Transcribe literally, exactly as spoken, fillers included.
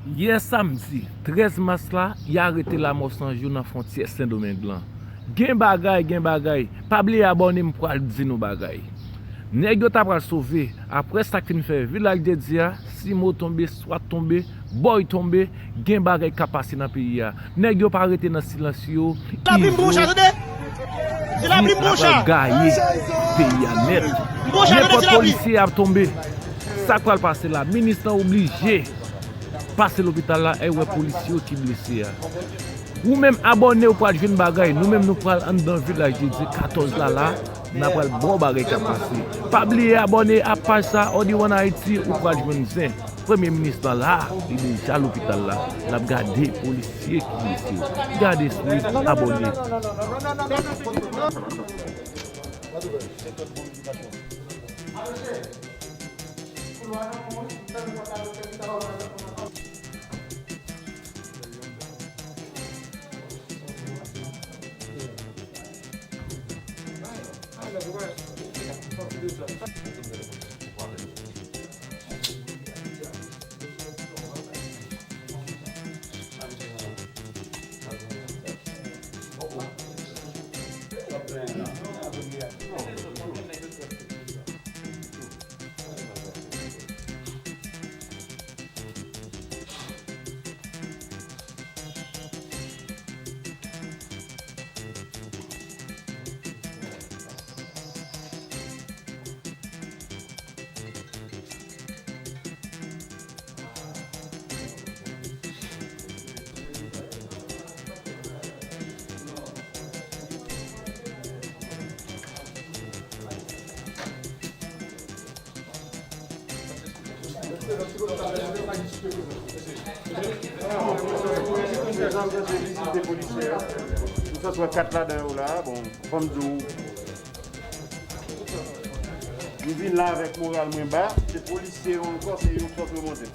Yè samdi trèz mas la, y arete Lamò San Jou nan fwontyè Sendomeng lan. Gen bagay, gen bagay. Pa bliye abòne, m pral di nou bagay. Nèg yo ta pral sove. Apre sa k fin fè Vilaj de Dye a, Simo tonbe, Swat tonbe, Bòy tonbe, gen bagay k ap pase nan peyi a. Nèg yo pa rete nan silans yo. Lapli m pran w cha, tande. Se lapli m pran w cha. Izo ap gaye peyi a nèt. Nenpòt polisye ap tonbe. Sa k pral pase la? Minis lan oblije pase lopital la, e wè polisye yo ki blese a. Ou menm abòne, ou pral jwenn bagay. Nou menm nou pral anndan Vilaj de Dye katòz la la, n a pral ba w bagay k ap pase. Pa bliye abòne a paj sa, Odi One Haiti, ou pral jwenn zen. Premye minis lan la, li deja lopital la, l ap gade polisye ki blese. Gade swit, abòne. Ou sa swa kat ladan yo la, bon, fò m di w, m vin la avèk moral mwen ba, se polisye yo ankò, se yon fòs remonte.